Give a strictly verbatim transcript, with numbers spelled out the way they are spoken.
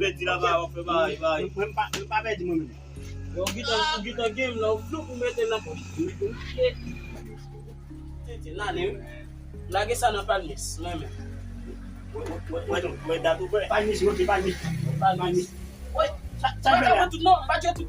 pèdi la, ba, w ap fè bagay, bagay. Mwen pa, mwen pa pèdi mwen menm. Yo, ou gentan, ou gentan gen m la, ou flou pou mete nan poch. Tete, l ale, wi. Lage sa nan palmis, mwen menm. Wè, wè, wè, wè, dat ou fè. Palmis, ok, palmis. Palmis. Wè, Sa, sa, wè, sa, wè, tout, non, pa dye tout.